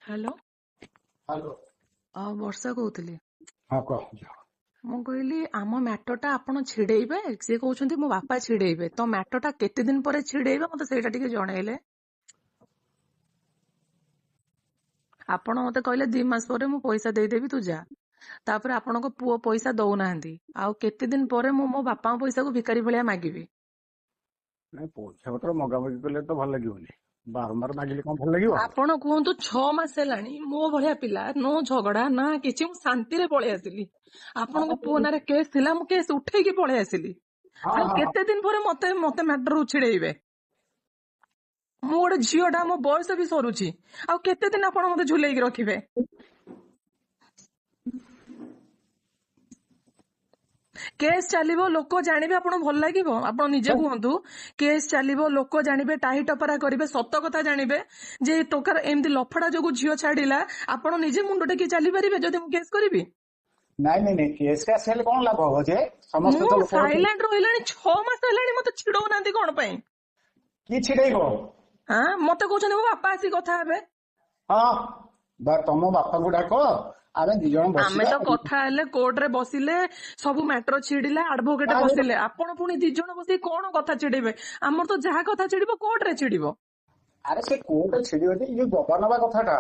Hello. Hello. ବର୍ଷା କହୁଥିଲି। ହଁ, କହ। ମୁଁ କହିଲି ଆମ ମ୍ୟାଟରଟା ଆପଣ ଛିଡେଇବେ, ସିଏ କହୁଛନ୍ତି ମୋ ବାପା ଛିଡେଇବେ, ତ ମ୍ୟାଟରଟା କେତେ ଦିନ ପରେ ଛିଡେଇବେ ମତେ ସେଇଟା ଟିକେ ଜଣେଇଲେ। ଆପଣ ମତେ କହିଲେ 2 ମାସ ପରେ ମୁଁ ପଇସା ଦେଇଦେବି, ତୁ ଯା। ତାପରେ ଆପଣଙ୍କ ପୁଅ ପଇସା ଦଉନାହାନ୍ତି, ଆଉ କେତେ ଦିନ ପରେ ମୁଁ ମୋ ବାପାଙ୍କ ପଇସାକୁ ଭିକାରୀ ଭଳିଆ ମାଗିବି? ନାଇଁ, ପଇସା ପତ୍ର ମଗାମଗି କଲେ ତ ଭଲ ଲାଗିବନି, ବାରମ୍ବାର ମାଗିଲେ କଣ ଭଲ ଲାଗିବ? ଆପଣ କୁହନ୍ତୁ, 6 ମାସ ହେଲାଣି, ମୋ ଭଳିଆ ପିଲା, ନୋ ଝଗଡା ନା କିଛି, ମୁଁ ଶାନ୍ତିରେ ପଳେଇ ଆସିଲି। ଆପଣଙ୍କ ପୁଅ ନାଁରେ କେସ୍ ଥିଲା, ମୁଁ କେସ୍ ଉଠେଇକି ପଳେଇ ଆସିଲି। ଆଉ କେତେ ଦିନ ପରେ ମତେ ମତେ ମ୍ୟାଟର ଛିଡେଇବେ? ମୁଁ ଗୋଟେ ଝିଅଟା, ମୋ ବୟସ ବି ସରୁଛି, ଆଉ କେତେ ଦିନ ଆପଣ ମତେ ଝୁଲେଇକି ରଖିବେ? କେସ୍ ଚାଲିବ, ଲୋକ ଜାଣିବେ, ଆପଣ ଭଲ ଲାଗିବ? ଆପଣ ନିଜେ କୁହନ୍ତୁ। କେସ୍ ଚାଲିବ, ଲୋକ ଜାଣିବେ, ଟାହି ଟପରା କରିବେ, ସତ କଥା ଜାଣିବେ ଯେ ଏ ଟୋକାର ଏମିତି ଲଫଡା ଯୋଗୁ ଝିଅ ଛାଡିଲା। ଆପଣ ନିଜେ ମୁଣ୍ଡ ଟେକି ଚାଲିପାରିବେ ଯଦି ମୁଁ କେସ୍ କରିବି? ନାଇଁ ନାଇଁ ନାଇଁ, କେସ୍ କାସ୍ ହେଲେ କଣ ଲାଭ ହବ ଯେ? ସମସ୍ତେ ମୁଁ ତ ଲୋକ ସାଇଲେଣ୍ଟ ରହିଲାଣି, 6 ମାସ ହେଲାଣି, ମତେ ଛିଡଉନାହାନ୍ତି କଣ ପାଇଁ? କି ଛିଡେଇବ? ହଁ, ମତେ କହୁଛନ୍ତି ମୋ ବାପା ଆସିକି କଥା ହେବେ। ହଁ, ବା ତମ ବାପାଙ୍କୁ ଡାକ, ଆମେ ଦି ଜଣ ଆମେ ବସିବା। ତ କଥା ହେଲେ, କୋର୍ଟରେ ବସିଲେ, ସବୁ ମ୍ୟାଟର ଛିଡିଲା, ଆଡଭୋକେଟ ବସିଲେ। ଆପଣ ପୁଣି ଦି ଜଣ ବସିକି କଣ କଥା ଛିଡେଇବେ? ଆମର ତ ଯାହା କଥା ଛିଡିବ କୋର୍ଟରେ ଛିଡିବ। ଆରେ ସେ କୋର୍ଟ ଛିଡିବ ଯେ, ଏଇ ଯୋଉ ଦବା ନବା କଥାଟା।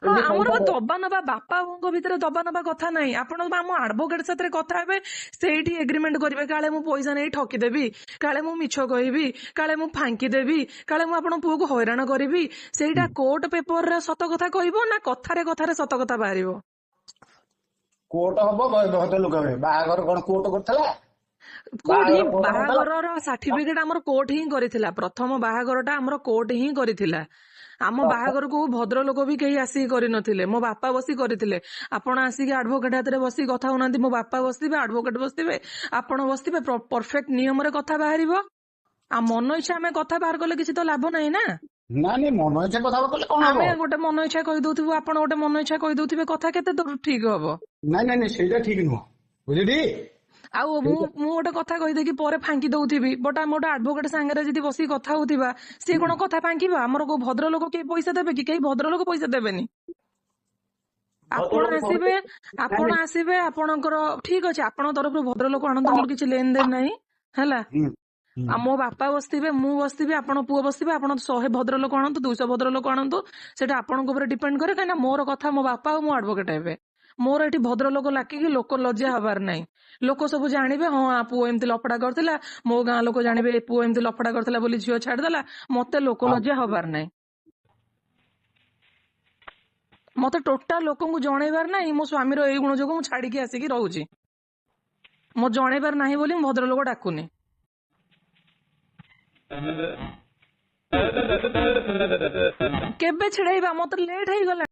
ହଁ, ଆମର ବା ଦବା ନବା, ବାପା ବୋଉଙ୍କ ଭିତରେ ଦବା ନବା କଥା ନାହିଁ। ଆପଣ ଆମ ଆଡଭୋକେଟ ସାଥିରେ କଥା ହେବେ, ସେଇଠି ଏଗ୍ରିମେଣ୍ଟ କରିବେ। କାଳେ ମୁଁ ପଇସା ନେଇ ଠକିଦେବି, କାଳେ ମୁଁ ମିଛ କହିବି, କାଳେ ମୁଁ ଫାଙ୍କି ଦେବି, କାଳେ ମୁଁ ଆପଣଙ୍କ ପୁଅକୁ ହଇରାଣ କରିବି। ସେଇଟା କୋର୍ଟ ପେପରରେ ସତ କଥା କହିବ ନା କଥାରେ କଥାରେ ସତ କଥା ବାହାରିବ? କୋର୍ଟ ହବ, ଭଦ୍ରଲୋକ ହେବେ। ବାହାଘର କଣ କୋର୍ଟ କରିଥିଲା? କୋର୍ଟ ହିଁ ବାହାଘର କୋର୍ଟ କରିଥିଲା? ବାହାଘରର ସାର୍ଟିଫିକେଟ ଆମର କୋର୍ଟ ହିଁ କରିଥିଲା। ପ୍ରଥମ ବାହାଘରଟା ଆମର କୋର୍ଟ ହିଁ କରିଥିଲା। ଆମ ବାହାଘରକୁ ଭଦ୍ରଲୋକ ବି କେହି ଆସିକି କରିନଥିଲେ, ମୋ ବାପା ବସି କରିଥିଲେ। ଆପଣ ଆସିକି ଆଡଭୋକେଟ ହାତରେ ବସିକି କଥା ହଉନାହାନ୍ତି। ମୋ ବାପା ବସିଥିବେ, ଆଡଭୋକେଟ ବସିଥିବେ, ଆପଣ ବସିଥିବେ, ପରଫେକ୍ଟ ନିୟମରେ କଥା ବାହାରିବ। ଆଉ ମନ ଇଚ୍ଛା ଆମେ କଥା ବାହାର କଲେ କିଛି ତ ଲାଭ ନାହିଁ ନା। ନା ନାଇଁ, ମନ ଇଚ୍ଛା କଥା କଲେ କଣ ହବ? ଆମେ ଗୋଟେ ମନ ଇଚ୍ଛା କହିଦଉଥିବୁ, ଆପଣ ଗୋଟେ ମନ ଇଚ୍ଛା କହିଦଉଥିବେ, କଥା କେତେ ଦୂର ଠିକ ହବ? ନାଇଁ ନାଇଁ ନାଇଁ, ସେଇଟା ଠିକ ନୁହଁ, ବୁଝିଲି। ଆଉ ମୁଁ ଗୋଟେ କଥା କହିଦେଇକି ପରେ ଫାଙ୍କି ଦଉଥିବି, ବଟ ଆମେ ଗୋଟେ ଆଡଭୋକେଟ ସାଙ୍ଗରେ ଯଦି ବସିକି କଥା ହଉଥିବା, ସିଏ କଣ କଥା ଫାଙ୍କିବ? ଆମର କୋଉ ଭଦ୍ରଲୋକ କେହି ପଇସା ଦେବେ କି? କେହି ଭଦ୍ରଲୋକ ପଇସା ଦେବେନି। ଆପଣ ଆସିବେ, ଆପଣ ଆସିବେ, ଆପଣଙ୍କର ଠିକ ଅଛି, ଆପଣଙ୍କ ତରଫରୁ ଭଦ୍ରଲୋକ ଆଣନ୍ତୁ, ମୋର କିଛି ଲେନ ଦେନ ନାହିଁ, ହେଲା। ଆଉ ମୋ ବାପା ବସିଥିବେ, ମୁଁ ବସିଥିବି, ଆପଣ ପୁଅ ବସିଥିବେ, ଆପଣ 100 ଭଦ୍ରଲୋକ ଆଣନ୍ତୁ, 200 ଭଦ୍ରଲୋକ ଆଣନ୍ତୁ, ସେଇଟା ଆପଣଙ୍କ ଉପରେ ଡିପେଣ୍ଡ କରେ। କାହିଁକିନା ମୋର କଥା ମୋ ବାପା ଆଉ ମୋ ଆଡଭୋକେଟ ହେବେ। ମୋର ଏଠି ଭଦ୍ରଲୋକ ଲାକିକି ଲୋକ ଲଜ୍ଜା ହବାର ନାହିଁ। ଲୋକ ସବୁ ଜାଣିବେ, ହଁ ଆ ପୁଅ ଏମିତି ଲଫଡା କରିଥିଲା। ମୋ ଗାଁ ଲୋକ ଜାଣିବେ ଏ ପୁଅ ଏମିତି ଲଫଡା କରିଥିଲା ବୋଲି ଝିଅ ଛାଡିଦେଲା। ମତେ ଲୋକ ଲଜ୍ଜା ହବାର ନାହିଁ। ମତେ ଟୋଟାଲ ଲୋକଙ୍କୁ ଜଣେଇବାର ନାହିଁ ମୋ ସ୍ୱାମୀର ଏଇ ଗୁଣ ଯୋଗୁ ମୁଁ ଛାଡିକି ଆସିକି ରହୁଛି। ମୋ ଜଣେଇବାର ନାହିଁ ବୋଲି ମୁଁ ଭଦ୍ରଲୋକ ଡାକୁନି। କେବେ ଛିଡେଇବା? ମତେ ଲେଟ୍ ହେଇଗଲା।